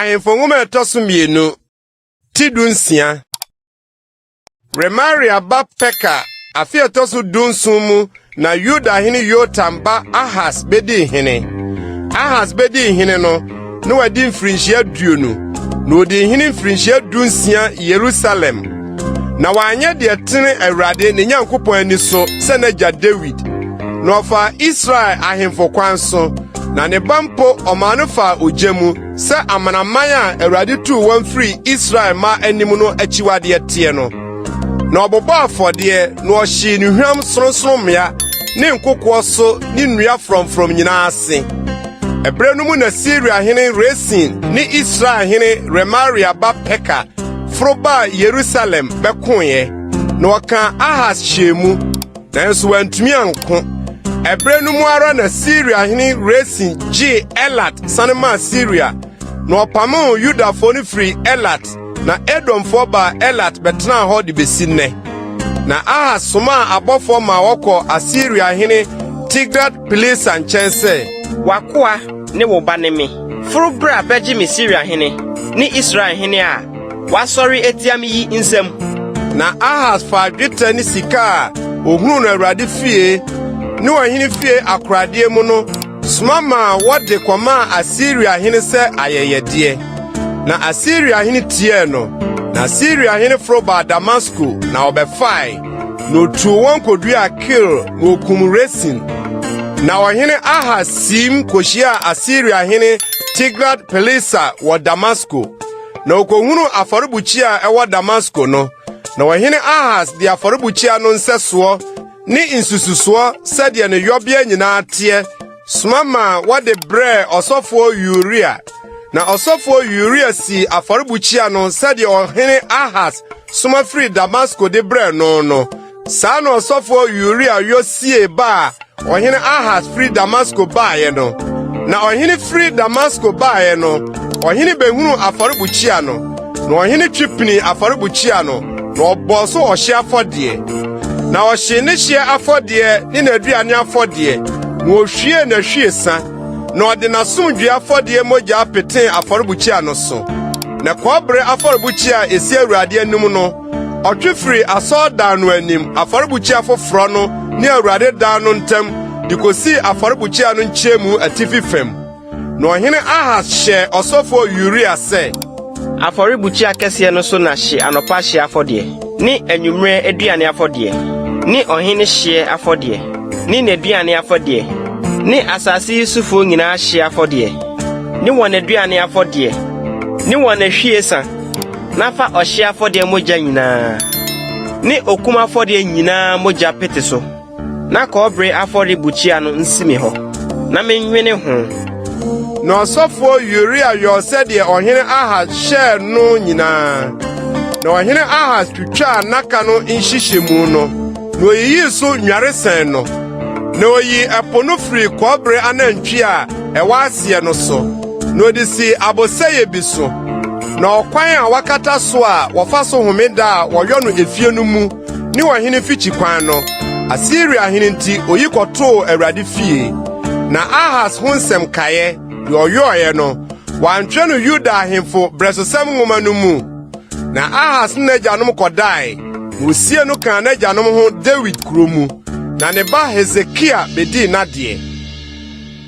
Ahemfo Nwoma a ɛtɔ so mmienu, ti 16. Remalia ba Peka afe a ɛtɔ so 17 mu na Yuda hene Yotam ba Ahas bedii hene. Ahas bedii hene no, na wadi mfirinhyia 20, na odii hene mfirinhyia 16 Yerusalem. Na wanyɛ deɛ ɛtene Awurade ne Nyankopɔn ani so sɛ n'agya Dawid. Na ɔfaa Israel ahemfo kwan so, na ne ba mpo ɔmaa no faa ogya mu sɛ amanaman a Awurade tuu wɔn firii Israel mma anim no akyiwadeɛ teɛ no. Na ɔbobɔɔ afɔdeɛ, na ɔhyee nnuhwam sorɔnsorɔmmea ne nkokoɔ so ne nnua frɔmfrɔm nyinaa ase. Ɛberɛ no mu na Siria hene Resin ne Israel hene Remalia ba Peka foro baa Yerusalem bɛkoeɛ, na wɔkaa Ahas hyɛɛ mu, nanso wantumi anko. Ɛberɛ no mu ara na Siria hene Resin gyee Elat sane maa Siria, na ɔpamoo Yudafoɔ no firii Elat, na Edomfoɔ baa Elat bɛtenaa hɔ de besi nnɛ. Na Ahas somaa abɔfoɔ maa wɔkɔɔ Asiria hene Tiglat-Pileser nkyɛn sɛ, W'akoa ne wo ba ne me. Foro bra bɛgye me Siria hene ne Israel hene a wɔasɔre atia me yi nsam. Na Ahas faa dwetɛ ne sika a ohunuu no Awurade fie ne ɔhene fie akoradeɛ mu no soma maa wɔde kɔmaa Asiria hene sɛ ayɛyɛdeɛ. Na Asiria hene tiee no, na Asiria hene foro baa Damasko na ɔbɛfae, na otuu wɔn koduaa Kir na okum Resin. Na ɔhene Ahas siim kohyiaa Asiria hene Tiglat-Pileser wɔ Damasko, na okohunuu afɔrebukyia a ɛwɔ Damasko no. Na ɔhene Ahas de afɔrebukyia no nsɛsoɔ ne nsususoɔ sɛdeɛ ne yɔbea nyinaa teɛ soma maa wɔde brɛɛ ɔsɔfoɔ Uria. Na ɔsɔfoɔ Uria sii afɔrebukyia no sɛdeɛ ɔhene Ahas soma firii Damasko de brɛɛ no no. Saa na ɔsɔfoɔ Uria yɔ siee ba a ɔhene Ahas firi Damasko baeɛ no. Na ɔhene firi Damasko baeɛ no, ɔhene behunuu afɔrebukyia no, na ɔhene twe pinii afɔrebukyia no, na ɔbɔɔ so ɔhyeɛ afɔdeɛ. Na ɔhyee ne hyeɛ afɔdeɛ ne n'aduane afɔdeɛ, na ohwiee n'ahwiesa, na ɔde n'asomdwoe afɔdeɛ mogya petee afɔrebukyia no so. Na kɔbere afɔrebukyia a esi Awurade anim no, ɔtwe firii asɔredan no anim afɔrebukyia foforɔ no ne Awurade dan no ntam de kosii afɔrebukyia no nkyɛnmu atifi fam. Na ɔhene Ahas hyɛɛ ɔsɔfoɔ Uria sɛ, Afɔrebukyia kɛseɛ no so na hye anɔpa hyeɛ afɔdeɛ, ne anwummerɛ aduane afɔdeɛ, ne ɔhene hyeɛ afɔdeɛ, ne n'aduane afɔdeɛ, ne asase yi sofoɔ nyinaa hyeɛ afɔdeɛ, ne wɔn aduane afɔdeɛ, ne wɔn ahwiesa, na fa ɔhyeɛ afɔdeɛ mogya nyinaa, ne okum afɔdeɛ nyinaa mogya pete so. Na kɔbere afɔrebukyia no nsi me hɔ, na mennwene ho. Na ɔsɔfoɔ Uria yɔɔ sɛdeɛ ɔhene Ahas hyɛɛ no nyinaa. Na ɔhene Ahas twitwaa nnaka no nhyehyɛmu no, na oyiyii so nnwaresɛn no. Na oyii ɛpo no firii kɔbere anantwie a ɛwɔ aseɛ no so, na ɔde sii abosɛeɛ bi so. Na ɔkwan a wɔakata so a wɔfa so homeda a wɔyɔ no efie no mu ne ɔhene mfikyikwan no, Asiria hene nti oyi kɔtoo Awurade fie. Na Ahas ho nsɛm nkaeɛ, deɛ ɔyɔeɛ no, wɔantwerɛ no Yuda ahemfo Berɛsosɛm Nwoma no mu. Na Ahas ne n'agyanom kɔdae, na wosiee no kaa n'agyanom ho Dawid kuro mu. Na ne ba Hesekia bedii n'adeɛ.